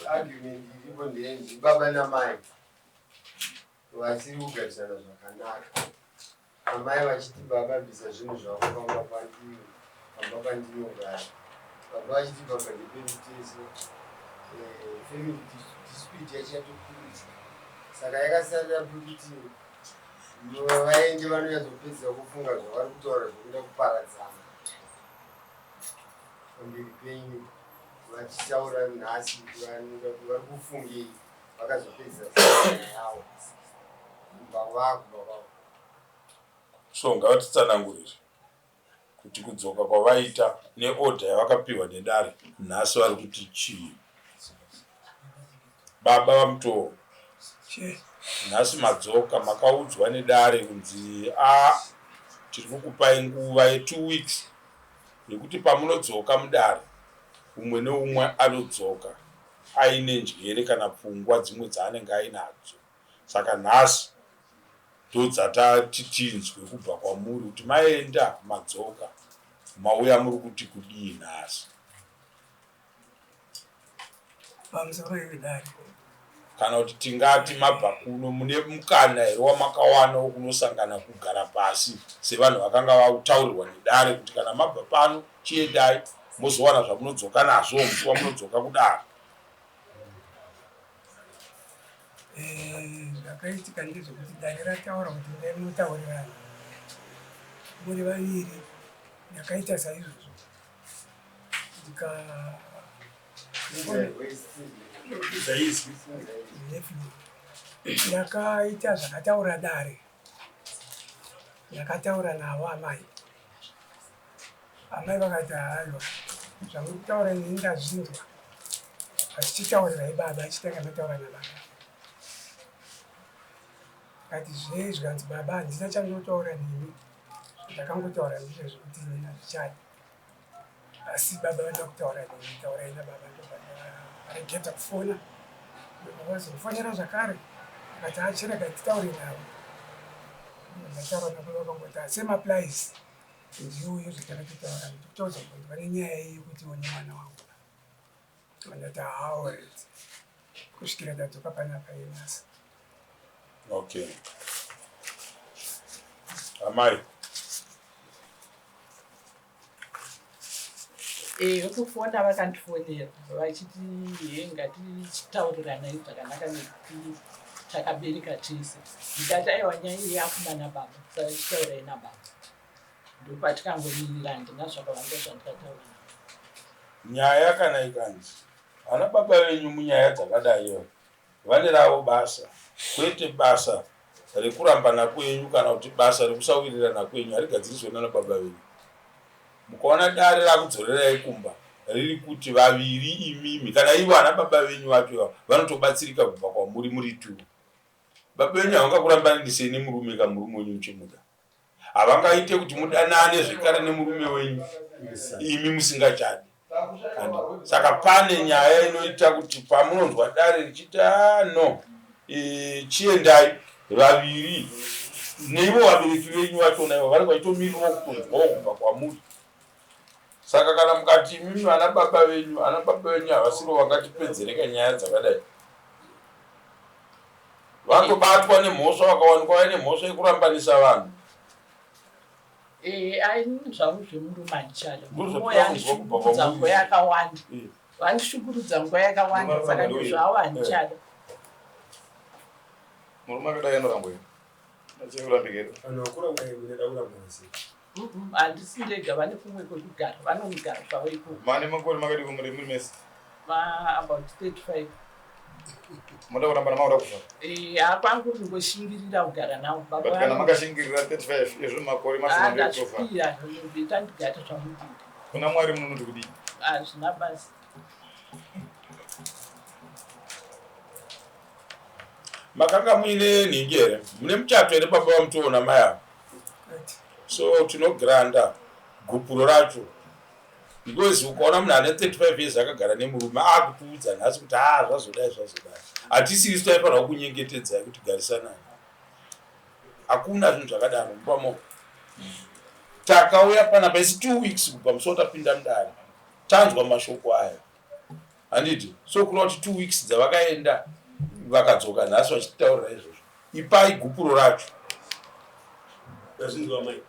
Argument iripo ndeyenzi baba namai vasiri kugarisana zvakanaka. Amai vachiti baba bvisa zvinhu zvako pamba pandiri pamba pandinogara. Baba vachiti baba ndepedu tese. Eh, family dispute yacho yatokurisa. Saka yakasarira pekuti vaende vanonyatsopedzisa kufunga zvavari kutaura zvekuda kuparadzana pamberi penyu vachitaura nhasi kuti vari kufungei vakazopedzisa nyaya yavo kumba vakumba kwavo. So ngavatitsanangurire kuti kudzoka kwavaita neorder yavakapiwa nedare nhasi vari kuti chii. Baba vaMutoro, nhasi madzoka makaudzwa nedare kunzi a tiri kukupai nguva ye2 weeks yekuti pamunodzoka mudare umwe neumwe anodzoka aine njere kana pfungwa dzimwe dzaanenge ainadzo. Saka nhasi ndodzatati tinzwe kubva kwamuri kuti maenda madzoka mauya muri kuti kudii nhasi. Pamusoro ivedare. Kana kuti tingati mabva kuno mune mukana here wamakawana wokunosangana kugara pasi sevanhu vakanga vataurirwa nedare kuti kana mabva pano chiendai mozowana zvamunodzoka nazvo musi wamunodzoka kudare. Eh, zvakaitika ndezvekuti dare rataura kuti ndai munotaurirana muri vaviri ndakaita saizvozvo ndika ndakaita zvakataura dare ndakataura navo amai Amai vakati haiwa zvamuri kutaura ini ndazvinzwa asi chitaurirai baba chitanga ndataura nababa. Kati zvee zvikanzi baba handina chandinotaura nemi zvandakangotaura ndizvo zvekuti ini hazvichadi asi baba vanoda kutaura nemi taurai nababa ndobva ndaregedza kufona ndobva vazofonera zvakare akati achirega titaure navo ndataura navo vakangoti same applies Ndiuye zvatakatotaura kuti tozobvunzwa nenyaya iyi yekuti one mwana wangu. Ndati alright. Kusvikira tadzoka panapa yenasi. Okay. Amai. Eh, kufona vakandifonera vachiti he ngatichitauriranai zvakanaka nekuti takabereka tese ndikati aiwa nyaya iyi yakumana baba saka chitaurai nababa ndopatikangomirira handina zvakawanda zvandikataura nyaya kana ikanzi ana baba venyu munyaya dzakadai vane ravo basa kwete basa rekurambana kwenyu kana kuti basa rekusawirirana kwenyu harigadziriswe nana baba venyu mukaona dare rakudzorerai kumba riri kuti vaviri imimi kana ivo ana baba venyu vacho ivavo vanotobatsirika kubva kwamuri muri two baba venyu havangakurambanisei nemurume ka murume wenyu muchimuda havangaite kuti mudanane zvekare nemurume wenyu imi musingachadi saka pane nyaya inoita kuti pamunonzwa dare richiti ah, no e, chiendai vaviri neivo vabereki venyu vachona ivo vanenge vachitomirirawo kutonzwawo kubva kwamuri saka kana mukati imimi vana baba venyu ana baba venyu havasiro vangatipedzereka nyaya dzakadai Vatobatwa nemhosva vakawanikwa vaine mhosva yekurambanisa vanhu. Eh, ai zvangu zvemurume handichada. Murume andishungurudza nguva yakawanda. Eh. Vandishungurudza nguva yakawanda saka ndozvavo handichada. Eh. Murume akadai anorambwa here? Achikurambika here? Anokura kudai munoda kurambana sei? Handisi ndega, vane kumwe kwekugara, vanogara zvavo ikoko. Mane makore makadii muri muri mese? Ma about 35. Moda kurambana makuda kufa? Eh, hakwangu kungoshingirira kugara navo. But kana makashingirira 35 izvo makore mashoma ndekutofa. Ndazvipira, ndinoita ndigate zvamudida. Kuna Mwari munoti kudii? Hazvina basa. Makanga muine nhingi here? Mune muchato here baba vamutoona mai ava? So tinogranda gupuro racho because ukaona munhu ane 35 years akagara nemurume akutiudza nhasi kuti haa zvazodai zvazodai hatisiri isu taifanirwa kunyengetedzai kuti garisanai hakuna zvinhu zvakadaro mupamo takauya panapa isi 2 weeks kubva musi watapinda mudare tanzwa mashoko aya. Handiti? So kureva kuti 2 weeks dzavakaenda vakadzoka nhasi vachitaurira izvozvo. Ipai gupuro racho. Vazvinzwa mai.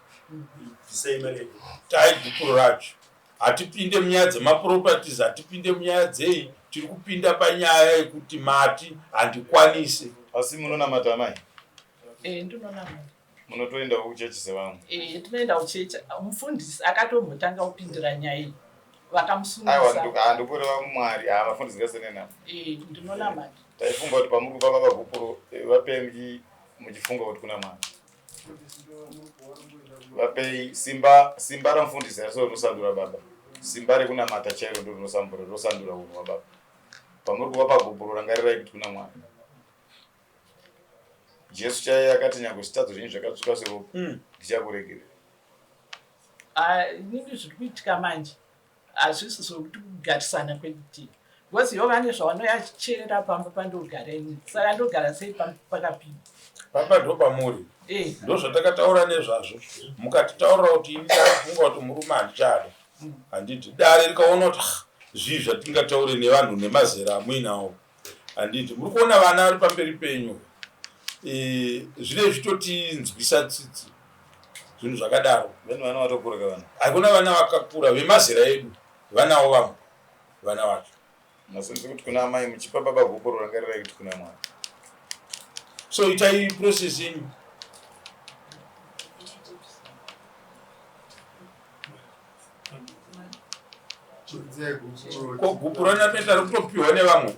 Bvisai mari yacho. Tai gupuro racho. Hatipinde munyaya dzemaproperties, hatipinde munyaya dzei, tiri kupinda panyaya yekuti mati handikwanise. Asi munonamata amai? Eh, ndinonamata. Munotoendawo kuchechi sevamwe? Eh, tinoenda kuchechi. Mufundisi akatombotanga kupindira nyaya iyi. Aiwa, Vakamusungisa. handikureva Mwari, haa vafundisi ngasiyane navo. Eh, ndinonamata. Taifunga kuti pamuri kupa baba gupuro eh, vapei muchifunga kuti kuna Mwari. Vapei simba simba ramufundisi harisi rinosandura baba. Simba rekunamata chairo ndiro rinosambura rinosandura unhu hwababa. Pamuri kuvapa gupuro rangarirai kuti kuna Mwari. Jesu chaiye akati nyangwe zvitadzo zvenyu zvakatsvuka seropa ndichakuregerera. Ah, inini zviri kuitika manje hazvisi zvokuti kugarisana kwedu tega because ivo vane zvavanoyachera pamba pandogara ini saka ndogara sei pamba pakapinda Pamba ndopamuri. Eh. Ndozvatakataura nezvazvo. Mukatitaurira kuti ini ndafunga kuti murume handichada. Handiti dare rikaona kuti ah, zvii zvatingataure nevanhu nemazera amuinawo. Handiti muri kuona vana vari pamberi penyu. Eh, zvine zvitotinzwisa tsitsi. Zvinhu zvakadaro. Vene vana vatokura ka vana. Hakuna vana vakakura vemazera edu vanawo vamwe vana vacho. Masenzi kuti kuna amai muchipa baba gupuro rangarirai kuti kuna Mwari. So itai process yenyu. Ko gupuro rina riri kutopiwa nevamwe.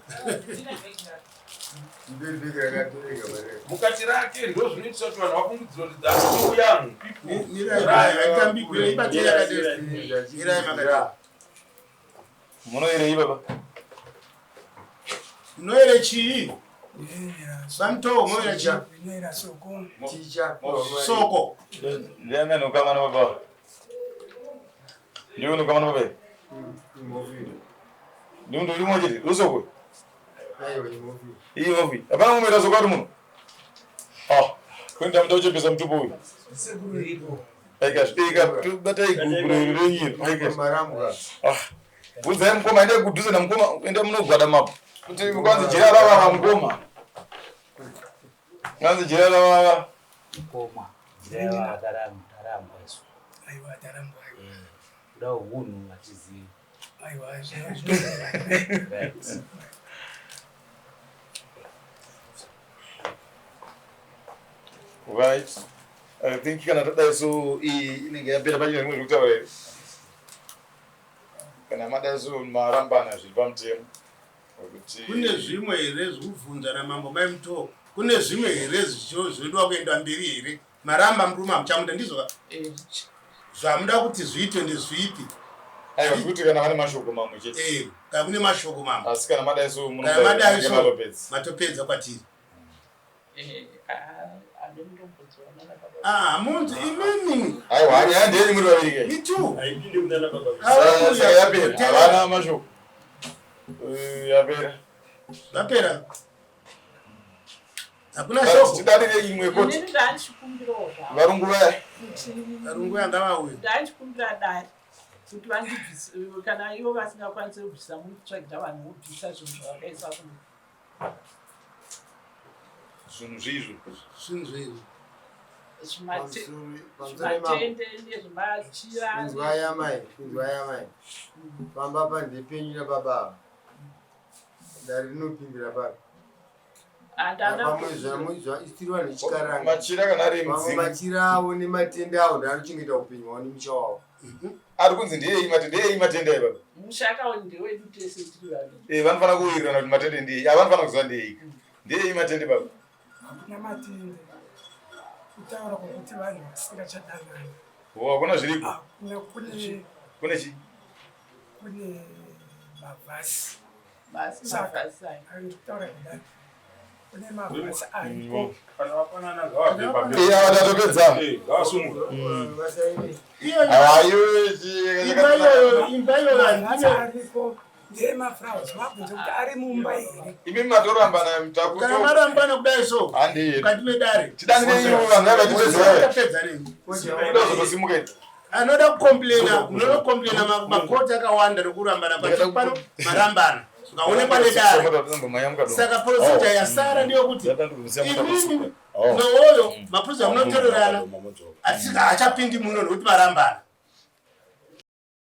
Mukati rake ndo zvinoitisa kuti vanhu vafungidzire kuti that's too young people. Munoerei baba? Munoere chii? Bamtoo munoera chii? Inoera soko. Soko. Ndiani anokama nababa? Ndiwe unokama nababa? Ndiwe ndiri mumwe chete, usoko. Iyi mofi. Hapana mumwe ita soko ari muno. Ah, kuenda muda kuchepesa mutupo uyu. Aika, aika, batai gupuro iri renyu iri. Aika. Ah. Bvunzai mukoma, endai kudhuze namukoma, endai munogwada mapo. Kuti kwanzi jira ravava mukoma. Kwanzi jira ravava. Mukoma, jira ravava tarambwa isu. Aiwa tarambwa aiwa. Eh, kuda hunhu hatizivi. Aiwa Right. Right. I think kana tadai so iyi inenge yapera pachine zvimwe zvekutaura here. Kana madai so marambana zviri pamutemo. Wekuti Kune zvimwe here zvikubvunza namambo mai Mutoo? Kune zvimwe here zvinodiwa kuenda mberi here? Maramba murume hamuchamuda ndizvo ka? Eh. Zvamuda kuti zviitwe ndezvipi? Aiwa kuti kana vane mashoko mamwe chete. Eh, kana kune mashoko mamwe. Asi kana madai so Kana madai so matopedza. matopedza kwatiri. Eh, ah, anondombonzwa nana baba. Ah, munzi imimi. Aiwa nyaya ndeyenyu muri vaviri kai. Me too. Haipinde kunana baba. Saka yapera. Havana mashoko. Eh, yapera. Zvapera. Hakuna But shoko. Tidarire imwe koti. Inini ndandichikumbirawo zvavo Varungu vaya. kuti Varungu vaya ngavauye. ndandichikumbira dare kuti vandibvise kana ivo vasingakwanisi kubvisa mutsvagira vanhu vobvisa zvinhu zvavakaisa kuno. Zvinhu zvizvo. Zvinhu zvezvo. Zvimatende nezvimachira. Inzwai amai, inzwai amai. Pamba pa ndepenyu nababa ava. Dare rinopindira papi? Pamwe vanhu vechikaranga. Machira kana ari Mamwe emudzimu. machira avo nematende avo ndoanochengeta upenyu hwavo nemusha wavo. Ari kunzi ndeyei matende ndeyei matende ayi baba. Mushaka ndewedu tese tiri vaviri. Eh vanofanira kuwirirana kuti matende ndeyei. Ah vanofanira kuziva ndeyei. Ndeyei matende baba. Hakuna matende. Kutaura kwokuti vanhu vasingachadanani. Ho hakuna zviriko. Hakuna kune Kune chi? kune mavhasi. Basi Saka mavhasi aya. ndikutaura kudai. Kune mavhasi ariko. Kana vapanana ngavabve pamberi. Eh ava tatopedza. Eh, ngavasungwe. Ah iwe chi. Imba iyoyo, imba iyoyo Mavhasi handina. ariko ndeemaflowers vabvunze kuti ari mumba here. Imi matorambana mutakuto. Kana marambana kudai so. Handi. Mukati medare. Tidanire ivo vanhu vaya vachipedza vaya. Tapedza nemi. Kuda kuzotosimuka iti. Anoda kucomplaina, munoda kucomplaina makoti akawanda nekurambana but pano marambana. Zvikaonekwa nedare. Saka procedure yasara ndeyokuti imimi nowoyo maprocedure amunotorerana achapindi muno nekuti varambana.